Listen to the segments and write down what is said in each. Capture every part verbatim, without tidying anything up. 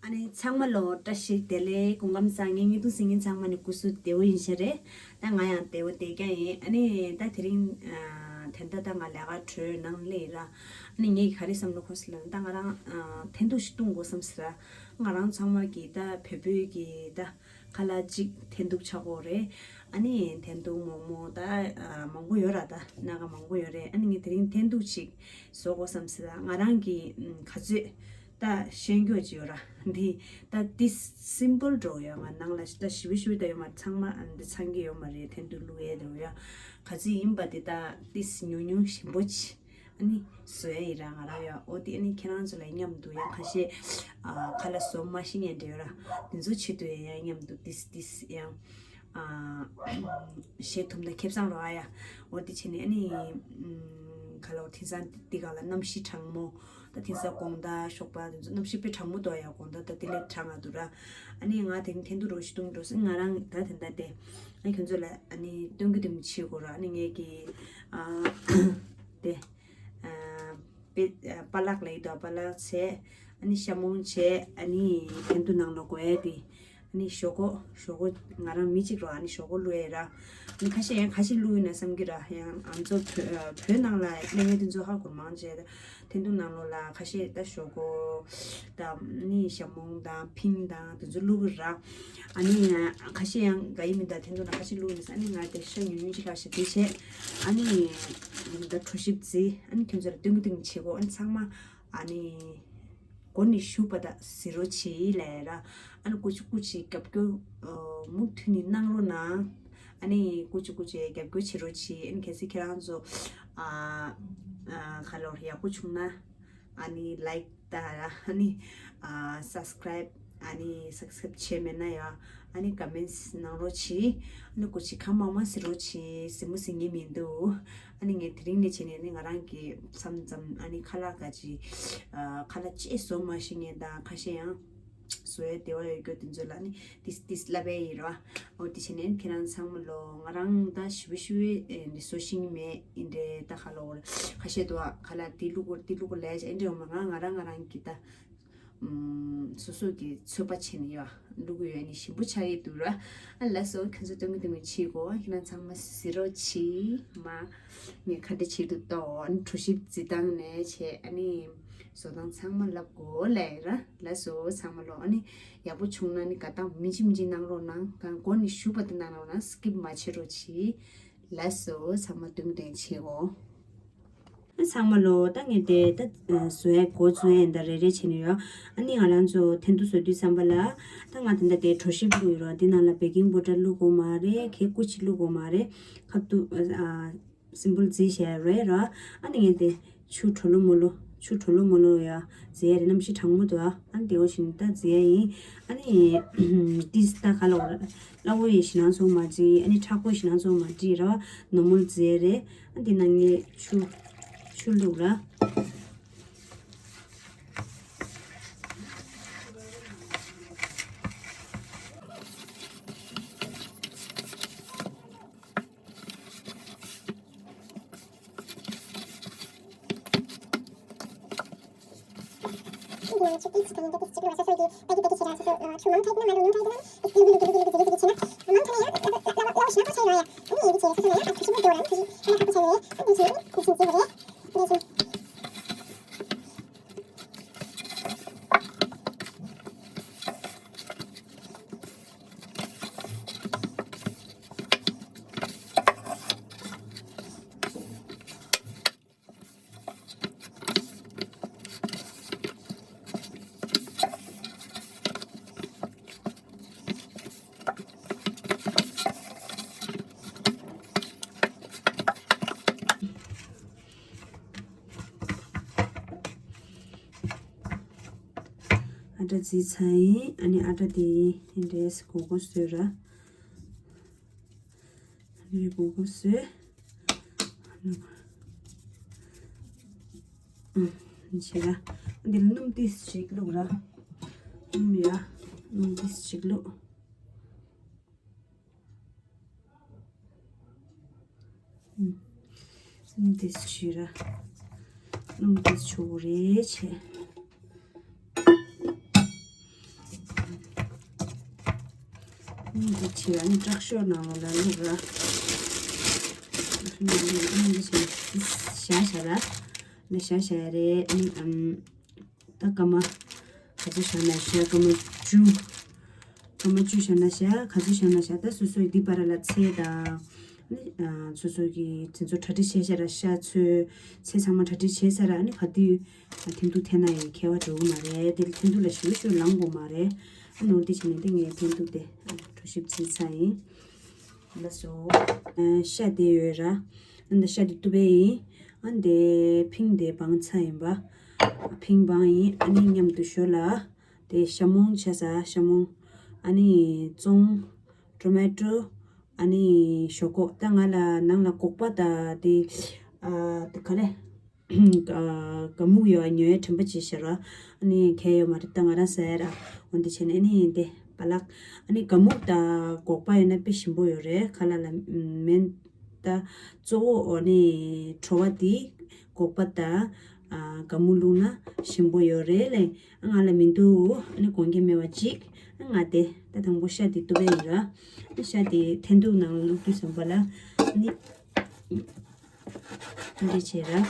ཨ་ནི་ཚང་མ་ལོ་བཀྲ་ཤིས་བདེ་ལེགས། སྐུ་ཁམས་བཟང་། ངའི་བརྙན་ཐུང་གཟིགས་མཁན་ཚང་མ་ནི་སྐུ་གཟུགས་བདེ་པོ་ཡིན་ཤག་རེད། ད་ང་ཡང་བདེ་པོ་བསྡད་ཀྱི་ཡིན། ཨ་ནི་ད་དེ་རིང་ཨ་དེ་འདྲ་ད་ང་ལས་ཀ་གྲོལ་ནང་སླེབས་ར། ཨ་ནི་ངས་ག་རེ་བསམ་བློ་འཁོར་སོང་ལབ་ན། ད་ང་རང་ཨ་འཐེན་ཐུག་ཞིག་བཏུང་དགོས་བསམ་སོང་ར། ང་རང་ཚང་མ་གི་ད་བོད་པའི་གི་ད་ཁ་ལག་གཅིག་འཐེན་ཐུག་ཆགས་ཀྱི་ཡོད་རེད། ཨ་ནི་འཐེན་ཐུག་མོག་མོག་ད་ཨ་མང་པོ་ཡོད་ར། ད་སྣ་ཁ་མང་པོ་ཡོད་རེད། ཨ་ནི་ངས་དེ་རིང་འཐེན་ཐུག་ཅིག་བཟོ་དགོས་བསམ་སོང་ར། ང་རང་གི་ཨམ་ག་ཚོད་ད་ཤེས་རྒྱུ་ཅིག་ཡོད་ར། འདི་ད་འདི་སིམ་པལ་འདྲ་པོ་ཡོད། ང་ནང་ལ་ད་ཞེ་པོ་ཞེ་པོ་ད་ཡོད་མ་རེད། ཚང་མ་ཨ་འདི་ཚང་གི་ཡོད་མ་རེད། འཐེན་ཐུག་བླུག་ཡས་འདྲ་པོ་ཡོད། ག་ཚོད་ཡིན་པ་དེ་ད་འདི་ཉུང་ཉུང་ཞིམ་པོ་ཅིག་ཨ་ནི་བཟོ་ཡས་ཡིན་ར། ང་རང་ཡོད། འོ་དེ་ཨ་ནི་ཁྱེད་རང་ཚོ་ལ་མཉམ་དུ་ཡང་ཁ་ཤས་ཨ་ཁ་ལག་བཟོ་མ་ཤེས་མཁན་འདྲ་ཡོད་ར། དེ་ཚོ་ཆེད་དུ་ཡང་མཉམ་དུ་འདི་འདི་ཡང་ཨ་བཤད་ཐུབ་ན་ཁེ་བཟང་རེད་ཡ། འོ་དེ་བྱས་ནས་ཨ་ནི་ཨམ་ག་ལ་འོ་དེང་སང་འདི་ག་ལ་གནམ་གཤིས་གྲང་མོ། ད་དེང་སང་དགོང་དག་ཞོགས་པ་དེ་ཚོ་གནམ་གཤིས་དཔེ་གྲང་མོ་འདུག་ཡ། དགོང་དག་ད་དེ་ལས་གྲང་ང་འདུག་ར། ཨ་ནི་ང་དེ་འཐེན་ཐུག་འདྲ་པོ་ཞིག་བཏུང་འགྲོ་སོང་། ང་རང་ད་དེ་འདྲ་དེ་ཨ་ནི་ཁྱོད་ཚོ་ལ་ཨ་ནི་སྟོན་གི་སྟོན་གི་བྱེད་དགོས་ར། ཨ་ནི་ངས་ཀྱི་ཨ་དེ་ཨ་པེ་ཨ་པ་ལག་ལབ་ཀྱི་འདུག་པ་ལག་བྱས། ཨ་ནི་ཤ་མོང་བྱས། ཨ་ནི་འཐེན་ཐུག་ནང་ལ་དགོས་ཡ་དེ། ཨ་ནི་ཞོག་ཁོག་ཞོག་ཁོག་ང་རང་མི་གཅིག་རོ། ཨ་ནི་ཞོག་ཁོག་བླུག་ཡས་ར། ཨ་ནི་ཁ་ཤས་ཡང་ག་ཞིག་བླུག་ཡིན་ན་བསམ་གྱི་ར། ཡང་ང་ཚོ་བོད་བོད་ནང་ལ་གནས་མཁན་དེ་ཚོ་ཧ་གོ་མང་ཆེ་འཐེན་ཐུག་ནང་ལོགས་ལ་ཁ་ཤས་ད་ཞོག་ཁོག་ད་ཨ་ནི་ཤ་མོང་དང་ཕིང་དང་དེ་ཚོ་བླུག་གི་ར། ཨ་ནི་ཁ་ཤས་ཡང་ག་ཡིན་མིན་ད་འཐེན་ཐུག་ནང་ཁ་ཤས་བླུག་ཡིན་ས། ཨ་ནི་ང་དེ་ཤ་ཉུང་ཉུང་ཅིག་ལྷག་ཤག་དེ་བྱས། ཨ་ནི་ད་གྲོ་ཞིབ་བརྫིས། ཨ་ནི་ཁྱོད་ཚོ་ལ་སྟོན་གི་སྟོན་གི་བྱེད་དགོས། ཨ་ནི་ཚང་མ་ཨ་ནི་མགོ་ནས་མཇུག་བར་ད་གཟིགས་རོགས་བྱེད་ལབ་ར། ཨ་ནི་སྐུ་མཁྱེན་སྐུ་མཁྱེན་རྒྱབ་སྐྱོར་ཨ་མུ་མཐུད་ནས་གནང་རོགས་གནང་། ཨ་ནི་སྐུ་མཁྱེན་སྐུ་མཁྱེན་རྒྱབ་སྐྱོར་བྱེད་རོགས་བྱེད། ཨ་ནི་གལ་སྲིད་ཁྱེད་རང་ཚོ་ཨ་ཨ་ག་ལོར་ཡག་པོ་བྱུང་ན་ཨ་ནི་ལའིཀ་ད་ར། ཨ་ནི་ཨ་སབ་སི་ཀ་རའིབ་ཨ་ནི་སབ་སི་ཀ་རའིབ་བྱས་མེད་ན་ཡང་ཨ་ནི་ཀོ་མེན་ཊི་གནང་རོགས་བྱེད། ཨ་ནི་སྐུ་མཁྱེན་ཁ་མང་མང་གཟིགས་རོགས་བྱེད། གཟིགས་མོ་གཟིགས་མཁན་མི་འདུག་ཨ་ནི་ངས་དེ་རིང་ནས་བྱས་ནས་ནི་ང་རང་གི་མཚམས་མཚམས་ཨ་ནི་ཁ་ལག་ག་ཅི་ཨ་ཁ་ལག་ཅིག་བཟོ་མ་ཤེས་མཁན་དང་ཁ་ཤས་ཡང་བཟོ་ཡས་དེ་བ་ཡོད་རྒྱུ་དེ་ཚོ་ལ་ནི་ཏིས་ཏིས་ལབ་ཡས་ཡིན་ར། འོ་དེ་བྱས་ནས་ཁྱེད་རང་ཚང་མ་ལོ། ང་རང་ད་ཞི་བི་ཞི་བི་ཨེ་འདི་བཟོ་ཤེས་མེད། ཨིན་འདྲེ་ད་ཁ་ལོ་ཁ་ཤས་དུ་ཨ་ཁ་ལག་འདི་བླུག་དགོས་འདི་བླུག་དགོས་ལས་ཨིན་འདྲེ་འོ་མ་ང་ང་རང་ང་རང་གི་ད། ཨམ་སོ་སོ་གི་ཚོད་པ་བྱས་ནས་ཡོད་བླུག་གི་ཡོད་ནི་ཞིམ་པོ་ཆགས་ཀྱི་འདུག་ར། ཨ་ལགས་སོ། ཁྱེད་ཚོ་སྟོན་གི་སྟོན་གི་བྱེད་དགོས། ཁྱེད་རང་ཚང་མ་གཟིགས་རོགས་བྱེད་མ། ངས་ཁ་བརྡ་བྱེད་དུ་གཏོགས། ཨ་ནི་གྲོ་ཞིབ་བརྫི་སྟངས་ནས་བྱས་ཨ་ནི་བཟོ་སྟངས་ཚང་མ་ལབ་དགོས་ལབ་ར། ལགས་སོ་ཚང་མ་ལོ། ཨ་ནི་ཡག་པོ་བྱུང་ན་ནི་དགའ་སྟངས་མི་འཇིགས་མི་འཇིགས་གནང་རོགས་གནང་། གང་མགོ་ནས་མཇུག་བར་དུ་གནང་རོགས་གནང་། སི་ཀིབ་མ་བྱེད་རོགས་གྱིས། ལགས་སོ་ཚང་མ་སྟོན་གི་སྟོན་གི་བྱེད་དགོས། ཨ་ཚང་མ་ལོ། ད་ངས་དེ་ད་བཟོ་ཡས་འགོ་བཙུགས་ཡས་ད་རེ་རེ་བྱས་ནས་ཡོད། ཨ་ནི་ང་རང་ཚོ་འཐེན་ཐུག་བཟོ་དུས་ཙམ་པ་ལ་ད་ང་དེ་འདྲ་དེ་གྲོ་ཞིབ་བླུགས་ཡོད་ར། དེ་ནང་ལ་བེ་ཀིང་པའུ་ཌར་བླུག་དགོས་མ་རེད། གས་སྐུ་མཁྱེན་བླུག་དགོས་མ་རེད། ཁ་ཐུག་ཨ་སིམ་པལ་བརྫིས་བྱས་རེད་ར། ཨ་ནི་ངས་དེ་ཆུ་དྲོ་ལོ་མོ་ལོ་ཆུ་དྲོ་ལོ་མོ་ལོ་ཡ་བརྫི་ཡས་རེད། གནམ་གཤིས་གྲང་མོ་འདུག་ཨ། ཨ་ནི་དེ་འོ་བཞིན་ད་བརྫི་ཡས་ཡིན། ཨ་ནི་ཏིས་ད་ག་ལ་འོ་ར། སླ་བོ་ཡི་ཞིག་ནང་ཚོ་མ་བྲིས། ཨ་ནི་མཁྲེགས་པོ་ཞིག་ནང་ཚོ་མ་བྲིས་ར། ནོར་མལ་བརྫི་ཡས་རེད། ཨ་འདི་ནང་ངས་ཆུ་ཆུ་བླུགས་ར། ཨ་ཏྲ་བརྫིས་ཚར་ཡིན། ཨ་ནི་ཨ་ཏྲ་དེ་ཡིན་འདྲེས་གོ་གོ་སོས་ར། ཨ་ནི་གོ་གོ་སོས། ཨ་ནི་བྱེད་ར། འདི་ལ་སྣུམ་ཏིས་ཞིག་བླུགས་ར། སྣུམ་ཡ། སྣུམ་ཏིས་ཞིག་བླུགས། སྣུམ་ཏིས་བྱུགས་ར། སྣུམ་ཏིས་བྱུགས་རེ་བྱས། འདི་བྱས་ཨ་ནི་དྲག་ཤོས་ནང་ལོགས་ལ་བླུགས་ར། དྲག་ཤོས་ནང་ལོགས་ཨ་ནི་འདི་བྱས་བཞག་བཞག་ར། ཨ་ནི་བཞག་བཞག་རེད། ཨ་ནི་ཨམ། ད་སྐར་མ་ག་ཚོད་བཞག་ན་བཞག་སྐར་མ་བཅུ། སྐར་མ་བཅུ་བཞག་ན་བཞག་ག་ཚོད་བཞག་ན་བཞག་ད་སོ་སོའི་འདི་བར་ལ་ཚད་དང་། ཨ་ནི་ཨ་སོ་སོ་གི་དེ་ཚོ་གྲ་སྒྲིག་བྱས་བྱས་ར། ཤ་ཚོས་ཚད་ཚང་མ་གྲ་སྒྲིག་བྱས་ཚར་ར། ཨ་ནི་ག་དུས་འཐེན་ཐུག་འཐེན་ན་ཡང་ཁྱད་པར་འགྲོ་གི་མ་རེད། དེ་ལ་འཐེན་ཐུག་ལ་ཞུ་ཞུ་ལངས་དགོས་མ་རེད། ཨ་ནོར་འདི་བྱས་ནས་འདི་ངས་འཐེན་ཐུག་དེ་གྲོ་ཞིབ་བྱས་ཚར་ཡིན། ལགས་སོ། ཨ་ཤ་དེ་ཡོད་ར། ཨ་འདི་ཤ་དེ་གཏུབ་པའི་ཡིན། ཨ་འདི་ཕིང་དེ་སྦང་ཚར་ཡིན་པ། ཕིང་སྦང་ཡིན། ཨ་ནི་མཉམ་དུ་ཞོ་ལ་དེ་ཤ་མོང་བྱས་ས་ཤ་མོང་། ཨ་ནི་ཙོང་། ཊོ་མེ་ཊོ། ཨ་ནི་ཞོག་ཁོག་ད་ང་ལ་ནང་ལ་སྒོག་པ་དང་དེ་ཨ་དེ་ག་ལེ། ཨ་ག་མུག་ཡོད་ཉོས་དྲན་པ་བྱེད་ཤ་ར། ཨ་ནི་ཁྱད་ཡོད་མ་རེད། ད་ང་རང་ཟ་ཡ་ར། འོ་འདི་བྱས་ནས་ཨ་ནི་འདི་པ་ལག་ཨ་ནི་ག་མུག་དང་སྒོག་པ་ཡོད་ན་དཔེ་ཞིམ་པོ་ཡོད་རེད། ཁ་ལག་ལ་མེན། ད་གཙོ་བོ་ཨ་ནི་བྲོ་བ་དེ་སྒོག་པ་དང་ཨ་ག་མུག་བླུགས་ན་ཞིམ་པོ་ཡོད་རེད་ལེ། ང་ལ་མི་འདུག་ཨ་ནི་དགོངས་འགལ་མེད་པ་གཅིག་ང་དེ་ད་དང་པོ་ཤ་དེ་གཏུབ་པ་ཡིན་ར། ཤ་དེ་འཐེན་ཐུག་ནང་བླུགས་དུས་ཙམ་པ་ལ་ཨ་ནི། འདི་བྱས་ར།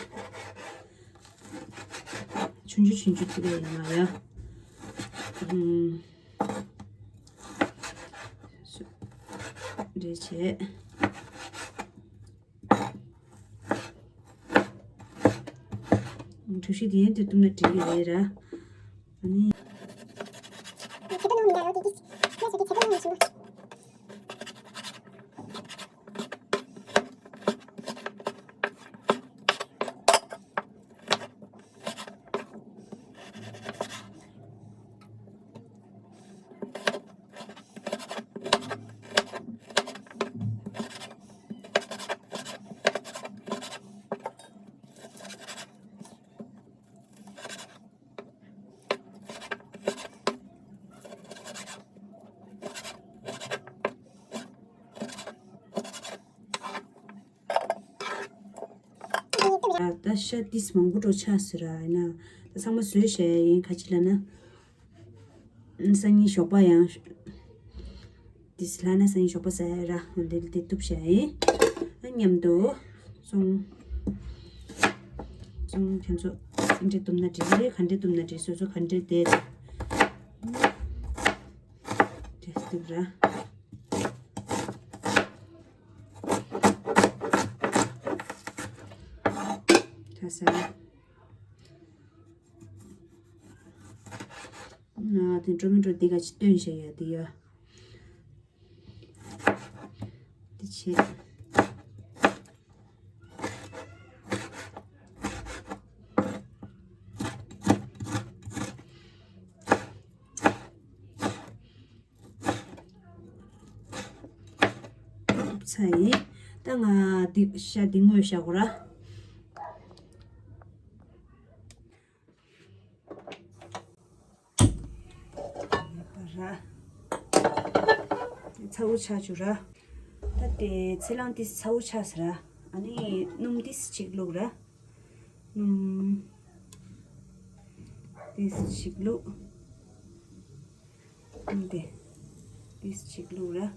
ཆུང་ཆུང་ཆུང་ཆུང་བཙུགས་ཡ་ཡིན་ང་ཡ། ཨུམ། འདི་བྱས། གྲོ་ཞིབ་དེ་ཡན་དུ་བཏུམ་ན་འགྲིག་གི་རེད་ར། ཨ་ནི། ད་ཤ་ཏིས་མང་པོ་འགྲོ་ཆགས་ཟེར་ར་ཡིན་ན། ད་ཚང་མ་བཟོས་བཞག་ཡིན། ག་ཅི་ལབ་ན། སང་ཉིན་ཞོགས་པ་ཡང་ཏིས་ལབ་ན་སང་ཉིན་ཞོགས་པ་ཟ་ཡ་ར། འོ་འདི་ལ་དེ་གཏུབ་བཞག་ཡིན། ཨ་མཉམ་དུ་ཙོང་ཙོང་ཁྱེད་ཚོ་འདི་འདྲས་གཏུབ་ན་འགྲིག་རེད། ག་འདྲས་གཏུབ་ན་འགྲིག་སོ་སོ་ག་འདྲས་དེ་འདྲས་གཏུབ་ར། ད་ཟ། ཨ་དེ་འགྲོ་མི་འགྲོ་འདི་ག་ཅི་སྟོན་བྱེད་ཡ་དེ་ཡ། དེ་བྱེད། ཚ་ཡིན། ད་ང་འདི་ཤ་འདི་ངོས་བཞག་གོ་ར། ར། ཚ་བོ་ཆགས་བཅུག་ར། ད་དེ་ཚ་ལང་ཏིས་ཚ་བོ་ཆགས་ཟེར་ར། ཨ་ནི་སྣུམ་ཏིས་གཅིག་བླུགས་ར། སྣུམ་ཏིས་གཅིག་བླུགས། སྣུམ་དེ་ཏིས་གཅིག་བླུགས་ར།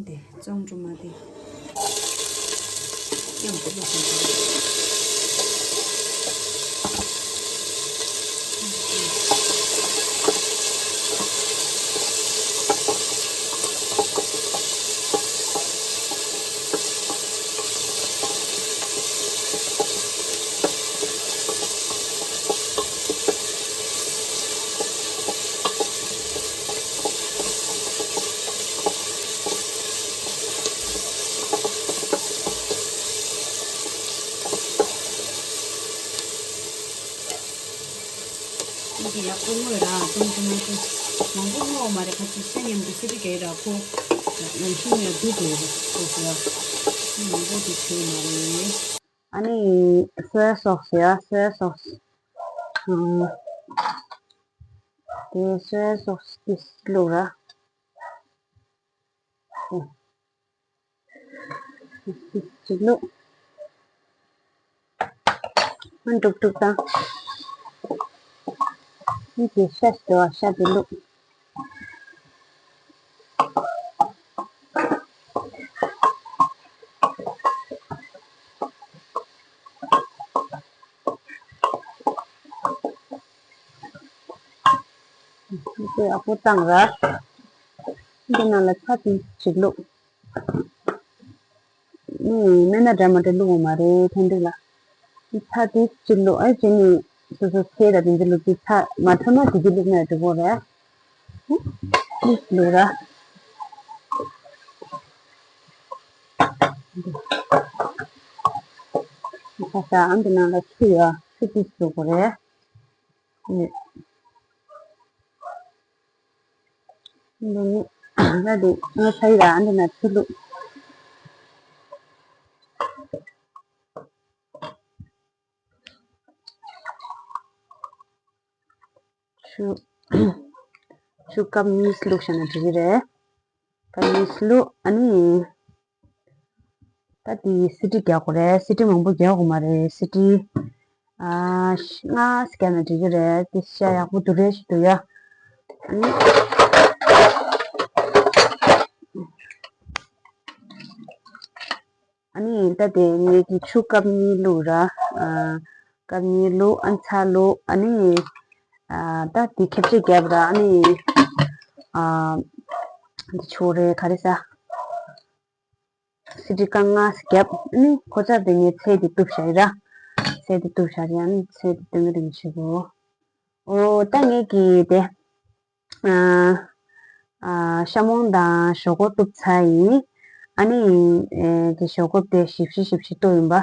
འདི་བཙོང་གྲུ་མ་དེ་མཉམ་དུ་བླུགས་སོང་། འདི་ཡག་པོ་བརྔོས་ར། ཏོང་ཏོ་མ་ཏོ་མང་པོ་བརྔོས་མ་རེད། ཁ་ཅིག་ཤ་མཉམ་དུ་སི་པི་གེ་ར་ཁོ་ཡང་ཤིང་ཡང་སྡུག་དགོས་རེད། ཁོ་ཁོ་ཡ་མང་པོ་དེ་བྱས་མ་རེད། ཨ་ནི་སོ་ཡ་སོག་སི་ཡ། སོ་ཡ་སོག་སི། ཨ་དེ་སོ་ཡ་སོག་སི་ཏིས་བླུགས་ར། ཅིག་བླུགས། ཨ་འགྲུབ་འགྲུབ་བཏང་། ཨ་འདི་ཤ་ཞིག་འདུག་ཤ་འདི་བླུགས། འདི་ཡག་པོ་བཏང་ར། འདི་ནང་ལ་ཚྭ་ཏིག་ཅིག་བླུགས། ནི་སྨན་སྣ་འདྲ་མ་འདྲ་བླུགས་པ་མ་རེད་ཐོན་འདུག་ལ། ཚྭ་ཏིག་ཅིག་བླུགས། ཨེ་ཅི་ནི་སོ་སོ་ཚེ་དང་དེ་ཚོ་བླུགས་ཏེ་ཚྭ་མ་འཕྲོད་ན་དེ་གི་བླུགས་ན་འགྲིག་གོ་རེད། ཏིག་བླུགས་ར། ཁ་ཤ་ཨ་འདི་ནང་ལ་ཆུ་ཡོད་ཆུ་ཏིག་བླུགས་དགོས་རེད། ཨེ། འདི་ནི་ང་དེ་ང་ཚ་ཡི་ར་འདི་ན་ཆུ་བླུགས། ཆུ་ཆུ་ཀབ་གཉིས་བླུགས་བཞག་ན་འགྲིག་གི་རེད། ཀབ་གཉིས་བླུགས། ཨ་ནི་ད་དེ་སི་ཏི་རྒྱག་དགོས་རེད། སི་ཏི་མང་པོ་རྒྱག་དགོས་མ་རེད། སི་ཏི་ཨ་ལྔ་རྒྱག་ན་འགྲིག་གི་རེད། དེ་ཤ་ཡག་པོ་འདུག་རེད་ཞིག་འདུག་ཡ། ཨ་ནི་ཨ་ནི་ད་དེ་ངེད་ཀྱི་ཆུ་ཀབ་གཉིས་བླུགས་ར། ཨ་ཀབ་གཉིས་བླུགས། ཨ་ཚྭ་བླུགས། ཨ་ནི་ཨ་ད་དེ་ཁེབས་ཆེ་བརྒྱབ་ར། ཨ་ནི་ཨ་འདི་ཆོ་རེ་ག་རེ་ཟ། སི་ཏི་རྐང་ལྔ་བརྒྱབ། ཨ་ནི་ཁོ་ཚར་དེ་ངས་ཚེ་དེ་གཏུབ་བཞག་ཡིན་ར། ཚེ་དེ་གཏུབ་བཞག་ཡིན། ཨ་ནི་ཚེ་དེ་སྟོན་གི་རིང་བྱེད་དགོས། ཨོ་ད་ངེད་ཀྱི་དེ། ཨ་ཨ་ཤ་མོང་དང་ཞོག་ཁོག་གཏུབ་ཚར་ཡིན། ཨ་ནི་ཨེ་དེ་ཞོག་ཁོག་དེ་ཞིབ་ཞིབ་ཞིབ་ཞིབ་གཏུབ་ཡིན་པ།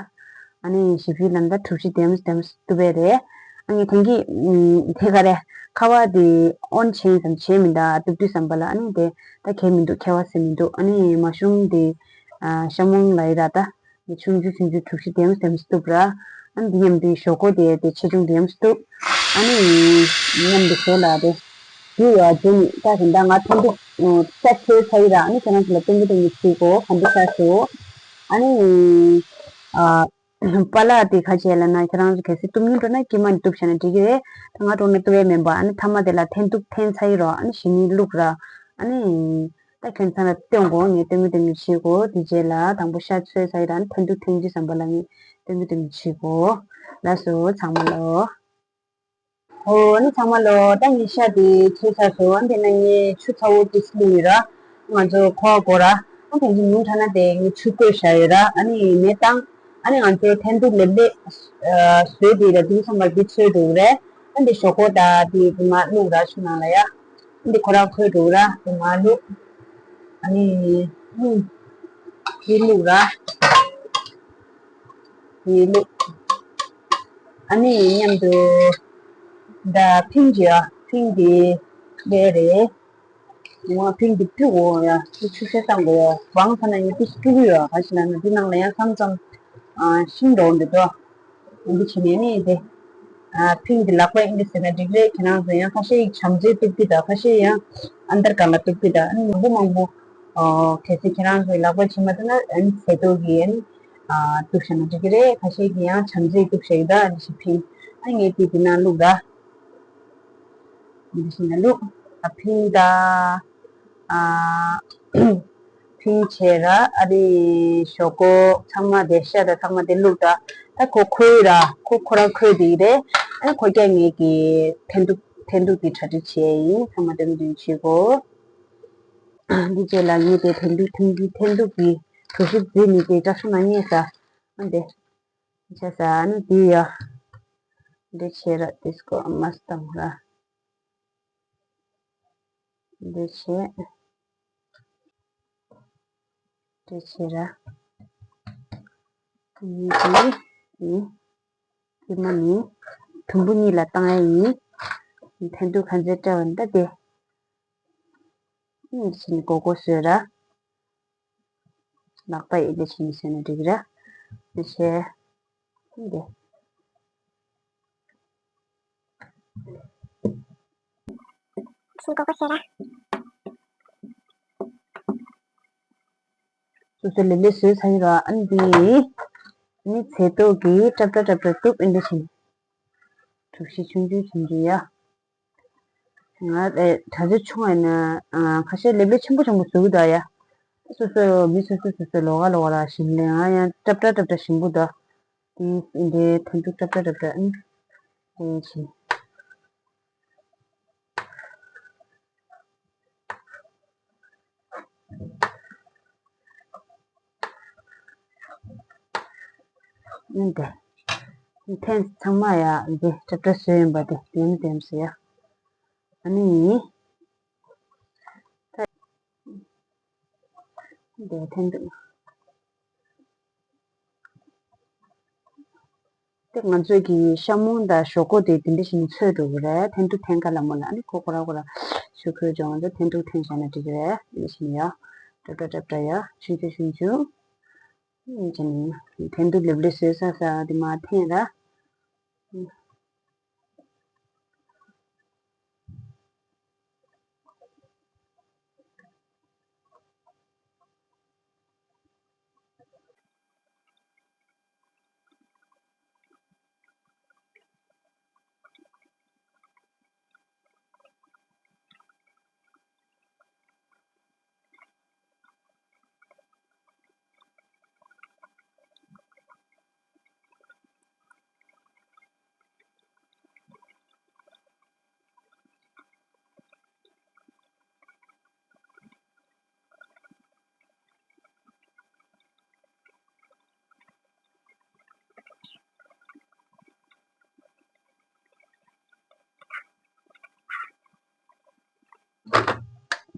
ཨ་ནི་ཞིབ་ཞིབ་ལ་ད་གྲུ་བཞི་དེམ་དེམ་གཏུབ་པས་རེད། ཨ་ནི་དེང་གི་ཨུམ་དེ་ག་རེ་ཁ་བ་དེ་ཨོན་བྱས་ཙམ་བྱས་མི་འདུག་གཏུབ་དུས་ཙམ་པ་ལ། ཨ་ནི་དེ་ད་གས་མི་འདུག་ཁ་བ་ཟེར་མི་འདུག་ཨ་ནི་མ་ཤུམ་དེ་ཨ་ཤ་མོང་ལ་ཡི་ར་ད། ཆུང་ཆུང་ཆུང་ཆུང་གྲུ་བཞི་དེམ་དེམ་གཏུབ་ར། ཨ་ནི་འདི་མཉམ་དུ་ཞོག་ཁོག་དེ་དེ་ཆེ་ཆུང་དེམ་གཏུབ། ཨ་ནི་མཉམ་དུ་བཟོ་ལ་དེ། དེ་ཡོད་ཨ་ཇོ་ནི་ད་དེ་འདྲ་ང་ཐོན་དུས་ས་ཆོས་ཚ་ཡི་ར། ཨ་ནི་ཁྱེད་རང་ཚོ་ལ་སྟོན་གི་སྟོན་གི་ཞུ་གོ་ག་འདི་ས་ཞོ། ཨ་ནི་ཨ་པ་ལགས་དེ་ཁ་ཆེ་ལ་ན་ཁྱེད་རང་ཚོ་གལ་སྲིད་གཏུབ་སྙིང་འདོད་ན་དཀྱིལ་མ་ནས་གཏུབ་བྱས་ན་འགྲིག་གི་རེད། ད་ང་འགྲོ་ན་གཏུབ་ཡས་མེད་པ། ཨ་ནི་མཐའ་མ་དེ་ལ་འཐེན་ཐུག་འཐེན་ཚ་ཡི་རོ། ཨ་ནི་ཞི་མི་བླུག་ར། ཨ་ནི། ད་ཁྱོད་ཚང་ལ་སྟོན་གོ་ངས་སྟོན་གི་སྟོན་གི་བྱེད་གོ་དེ་རྗེས་ལ་དང་པོ་ཤ་ཚོས་ཚ་ཡི་ར་ཨ་ནི་འཐེན་ཐུག་འཐེན་རྒྱུ་བསམ་པ་ལ་ངས་སྟོན་གི་སྟོན་གི་བྱེད་གོ་ལགས་སོ་ཚང་མ་ལོ། ཨོ་ཨ་ནི་ཚང་མ་ལོ། ད་ངས་ཤ་དེ་ཚོས་ཚ་སོ། ཨ་ནི་དེ་ན་ངས་ཆུ་ཚ་བོ་ཏིས་བླུག་ཡི་ར། ང་ཚོ་ཁོ་གོ་ར། ཨ་ནི་དེ་ཚོ་ཉུང་དྲགས་ན་དེ་ངས་ཆུ་བསྐོལ་བཞག་ཡོད་ར། ཨ་ནི་མེ་བཏང་། ཨ་ནི་ང་ཚོ་འཐེན་ཐུག་ལེབ་ལེབ་བཟོས་དེ་ར་དེ་ཚང་མ་དེ་ཚོས་འདུག་རེད། ཨ་ནི་དེ་ཞོག་ཁོག་ད་དེ་དེ་མ་བླུག་ར་ཆུ་ནང་ལ་ཡ། ཨ་ནི་དེ་ཁོ་རང་ཁོལ་འདུག་ར་དེ་མ་བླུག་ཨ་ནི་ཨུམ། དེ་བླུག་ར། དེ་བླུག་ཨ་ནི་མཉམ་དུ་ད་ཕིང་གི་ཡ་ཕིང་གི་ལས་རེད། ང་ཕིང་གི་བཀྲུ་འོ་ཡ་ཆུ་ཆུ་ཤ་བཏང་དགོས་ཡ་བང་ས་ན་ཡི་ཏི་བཀྲུ་གི་ཡ་ག་ཞིག་ལ་ན་དེ་ནང་ལ་ཡང་མཚམས་མཚམས་ཤིང་འདྲ་འདི་འདྲ། འདི་བྱེད་ནས་ནི་དེ། ཨ་ཕིང་གི་ལག་པ་ཨིན་དེ་ཟེར་ན་འགྲིག་རེད། ཁྱེད་རང་ཚོ་ཡང་ཁ་ཤས་ཡིག་བྱམས་བརྩེས་གཏུབ་ཀྱི་དང་ཁ་ཤས་ཡང་ཨན་དར་གང་ལ་གཏུབ་ཀྱི་དང་ཨ་ནི་མང་པོ་མང་པོ། ཨོ་གལ་སྲིད་ཁྱེད་རང་ཚོའི་ལག་པ་བྱེད་མ་ཐུབ་ན་ཨ་ནི་ཟས་ཏོག་གི་ཨ་ནི་ཨ་གཏུབ་བྱས་ན་འགྲིག་གི་རེད། ཁ་ཤས་ཀྱིས་ཡང་བྱམས་བརྩེས་གཏུབ་བྱས་ཀྱི་དང་ཨ་ནི་ཞིག་ཕིང་ཨ་ནི་ངས་དེ་དེ་ནང་བླུགས་ར། འདི་བཞིན་ལ་བླུགས། ཨ་ཕིང་དང་། ཨ་ཕིང་བྱས་ར་ཨ་རི་ཞོག་ཁོག་ཚང་མ་དེ་ཤ་དང་ཚང་མ་དེ་བླུགས་ད། ད་ཁོ་ཁོའི་ར་ཁོ་ཁོ་རང་ཁོའི་དེ་རེད། ཨ་ཁོ་རྐྱང་ངེད་ཀྱི་འཐེན་ཐུག་འཐེན་ཐུག་དེ་གྲ་སྒྲིག་བྱས་ཡིན། ཚང་མ་འཐེན་ཐུག་དེ་བྱེད་དགོས། འདི་རྗེས་ལ་ངས་དེ་འཐེན་ཐུག་འཐེན་ཐུག་འཐེན་ཐུག་གི་གྲོ་ཞིབ་བརྫིས་ནས་དེ་སྐྲ་སོ་ན་རྙེད་ས་ཨ་འདི་བྱས་ས་ཨ་ནི་དེ་ཡ་འདི་བྱས་ར་དེ་སྐོར་མ་སྟངས་ར། འདི་བྱས། འདི་བྱས་ར། གཉིས་ཀྱི་ནི། ཀྱི་མ་ནི། དུམ་བུ་གཉིས་ལ་བཏང་ཡ་ཡིན། འཐེན་ཐུག་ག་ཚོད་སྤྲད་པ་འདི་ལྟ་སྟེ། འདི་བྱས་ནི་སྒོར་སྒོར་བཟོས་ར། ལག་པ་ཡིས་འདི་བྱས་ནི་བཟོས་ན་འགྲིག་ར། འདི་བྱས། འདི། ཤིང་ཀོ་ཀོ་ཤེ་ར། སོ་སོ་ལེབ་ལེབ་བཟོས་ཚར་ཡོད་ར། ཨ་ནི་འདི་ནི་ཚལ་ཏོག་གི་ཏྲབ་ཏྲབ་ཏྲབ་ཏྲབ་ཏུབ་ཨིན་འདི་བྱིན། གྲུ་བཞི་ཆུང་ཆུང་བྱིན་གྱི་ཡ། ང་ཨེ་གྲྭ་ཚོ་ཆུང་ཨེ་ན། ཨ་ཁ་ཤས་ལེབ་ལེབ་ཆེན་པོ་ཆེན་པོ་བཟོ་གི་འདུག་ཡ། སོ་སོ་མི་སོ་སོ་སོ་སོ་ལོགས་ཀ་ལོགས་ཀ་ར་བྱིན་ལེ། ང་ཡང་ཏྲབ་ཏྲབ་ཏྲབ་ཏྲབ་བྱིན་གི་འདུག་དེ་འདི་ཐན་ཐུག་ཏྲབ་ཏྲབ་ཏྲབ་ཏྲབ་ཨིན། དེ་བྱིན། ཨིན་ཏེ། ཐན་ཚང་མ་ཡ་འདི་ཏྲབ་ཏྲབ་བཟོས་ཡིན་པ་དེ་ལྡེམ་ལྡེམ་བཟོས་ཡ། ཨ་ནི། འདི་ཐན་ཐུག་དེ་ང་ཚོས་ཀྱི་ཤ་མོང་དང་ཞོག་ཁོག་དེ་དེ་འདྲ་བྱས་ནས་ཚོས་འགྲོ་གི་རེད། ཐན་ཐུག་འཐེན་ག་ལ་མོ་ལ་ཨ་ནི་ཁོ་ཁོ་ར་ཁོ་ར་ཆུ་ཁོལ་ཅོག་ང་ཚོ་ཐན་ཐུག་འཐེན་བཞག་ན་འགྲིག་གི་རེད། འདི་བྱས་ནས་ཡ་ཏྲབ་ཏྲབ་ཏྲབ་ཏྲབ་ཡ་ཆུང་ཆུང་ཆུང་ཆུང་། འདི་བྱས་ནས་ཐན་ཐུག་ལེབ་ལེབ་བཟོས་ཚར་ཚར་དེ་མར་འཐེན་ར།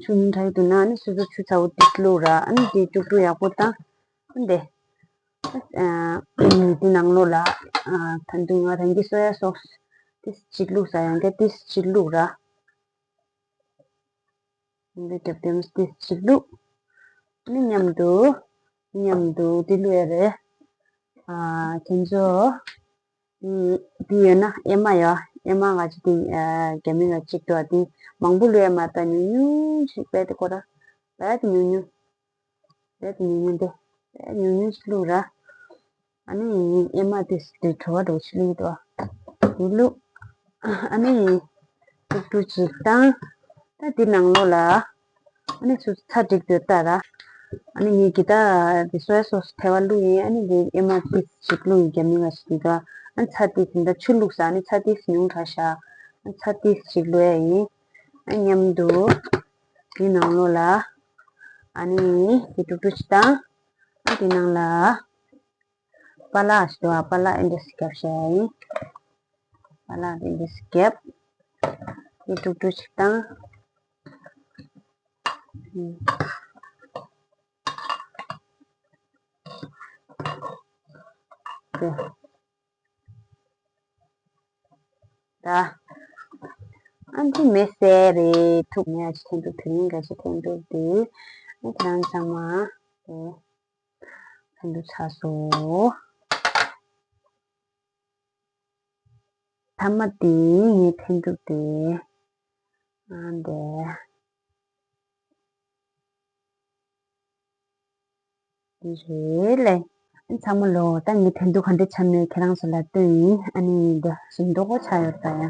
ཆུ་ཉུང་དྲགས་འདུག་ན་ཨ་ནི་སོ་སོ་ཆུ་ཚ་བོ་ཏིག་བླུགས་ར། ཨ་ནི་དེ་དཀྲུག་དཀྲུག་ཡག་པོ་བཏང་། ཨ་ནི་དེ་ཨ་དེ་ནང་ལོགས་ལ་ཨ་ད་དུང་ང་རང་གི་སོ་ཡ་སོགས་ཏིས་གཅིག་བླུགས་ས་ཡང་ག་ཏིས་གཅིག་བླུགས་ར། འདི་རྒྱབ་ལྡེམ་ཏིས་གཅིག་བླུགས། ཨ་ནི་མཉམ་དུ་མཉམ་དུ་དེ་བླུགས་ཡ་རེད། ཨ་ཁྱེད་ཚོ། འདི་འདི་ཡོད་ན་ཨེ་མ་ཡོད། ཨེ་མ་ང་ཅི་དེ་རྒྱ་མི་ང་གཅིག་ཏུ་དེ་མང་པོ་ལོས་ཨེ་མ་ད་ཉུང་ཉུང་ཞིག་པས་དེ་ཁོ་ར་པས་དེ་ཉུང་ཉུང་། པས་དེ་ཉུང་ཉུང་དེ་པས་ཉུང་ཉུང་ཞིག་བླུགས་ར། ཨ་ནི་ཨེ་མ་དེ་དེ་བྲོ་བ་འགྲོ་ཆི་ལུགས་དོ་དེ་བླུགས། ཨ་ནི་ཏུག་ཏུག་ཅིག་བཏང་། ད་དེ་ནང་ལོགས་ལ། ཨ་ནི་ཚུར་ཚ་འགྲིག་དུས་ལྟ་ར། ཨ་ནི་ངས་གི་ད་དེ་སོ་ཡ་སོ་སི་ཐལ་བ་བླུགས་ཡིན། ཨ་ནི་དེ་ཨེ་མ་ཏིས་ཅིག་བླུགས་ཡིན་རྒྱ་མི་ང་ཞིག་དེ་ག་ཨ་ནི་ཚ་ཏིས་དེ་འདྲ་ཆུ་བླུགས་ས་ཨ་ནི་ཚ་ཏིས་ཉུང་དྲགས་ཤག་ཨ་ནི་ཚ་ཏིས་ཅིག་བླུགས་ཡ་ཡིན། ཨ་ནི་མཉམ་དུ་དེ་ནང་ལོགས་ལ་ཨ་ནི་དེ་དཀྲུག་དཀྲུག་ཅིག་བཏང་། ཨ་ནི་དེ་ནང་ལ་པ་ལགས་ཞིག་འདུག་ཨ། པ་ལགས་ཨེ་འདྲ་ཞིག་བརྒྱབ་བཞག་ཡ་ཡིན། པ་ལགས་ཨེ་འདྲ་ཞིག་བརྒྱབ། དེ་དཀྲུག་དཀྲུག་ཅིག་བཏང་། ཨ། དེ། ད། ཨ་འདི་མེ་སེར་རེད་ཐུག་ཉག་ཅིག་འཐེན་འདུག་དེ་རིང་འགའ་ཞིག་འཐེན་འདུག་དེ། ཨ་ཁྱེད་རང་ཚང་མ། དེ། འཐེན་འདུག་ཚར་སོང་། མཐའ་མ་དེ་ངས་འཐེན་འདུག་དེ། ཨ་འདི། འདི་རེད་ལེ། ཨ་ཚང་མ་ལོ། ད་ངས་འཐེན་ཐུག་ག་འདྲ་ཆགས་མེད་ཁྱེད་རང་ཚོ་ལ་སྟོན་ཡིན། ཨ་ནི་འདི་ཞིམ་མདོག་པོ་ཆགས་ཡོད་ད་ཡ།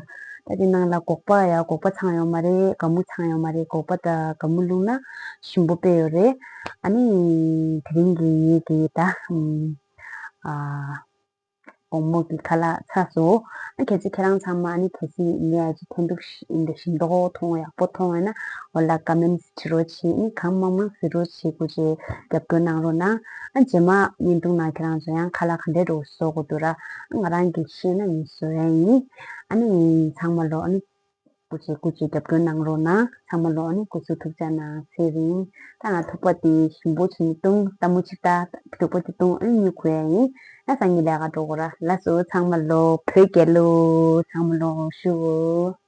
ད་འདི་ནང་ལ་སྒོག་པ་ཡ་སྒོག་པ་ཚང་ཡོད་མ་རེད། སྒ་མོ་ཚང་ཡོད་མ་རེད། སྒོག་པ་དང་སྒ་མོ་བླུགས་ན་ཞིམ་པོ་དཔེ་ཡོད་རེད། ཨ་ནི་དེ་རིང་གི་ངའི་གི་ད་ཨ། དགོང་མོ་གི་ཁ་ལག་ཚར་སོང་། ཨ་གལ་སྲིད་ཁྱེད་རང་ཚང་མ་ཨ་ནི་གལ་སྲིད་ངས་ཨ་ཅིག་འཐེན་ཐུག་ཞིམ་མདོག་མཐོང་ཡག་པོ་མཐོང་བ་ན་འོ་ལ་ཀ་མེན་ཊི་བྲིས་རོགས་བྱེད། ཨ་ནི་གང་མང་མང་ཟེར་རོགས་བྱེད། སྐུ་མཁྱེན་རྒྱབ་སྐྱོར་གནང་རོགས་གནང་། ཨ་རྗེས་མ་བརྙན་ཐུང་ནང་ཁྱེད་རང་ཚོ་ཡང་ཁ་ལག་ག་འདྲས་འགྲོ་བཟོ་དགོས་འདུག་ར། ཨ་ང་རང་གིས་ཤེས་ན་ངས་བཟོ་ཡ་ཡིན། ཨ་ནི་ཚང་མ་ལོ། ཨ་ནི་སྐུ་མཁྱེན་སྐུ་མཁྱེན་རྒྱབ་སྐྱོར་གནང་རོགས་གནང་། ཚང་མ་ལོ། ཨ་ནི་སྐུ་གཟུགས་ཐུགས་ཅག་གནང་། ཚེ་རིང་། ད་ང་ཐུག་པ་དེ་ཞིམ་པོ་བྱས་ནས་བཏུང་། ལྟད་མོ་ཅིག་ལྟ། ཐུག་པ་དེ་བཏུང་། ཨ་ནི་གཉིད་ཁུག་ཡ་ཡིན། ད་སང་ཉིན་ལས་ཀ་འགྲོ་དགོས་ར། ལགས་སོ་ཚང་མ་ལོ། བོད་རྒྱལ་ལོ། ཚང་མ་ལོ་ཞུ།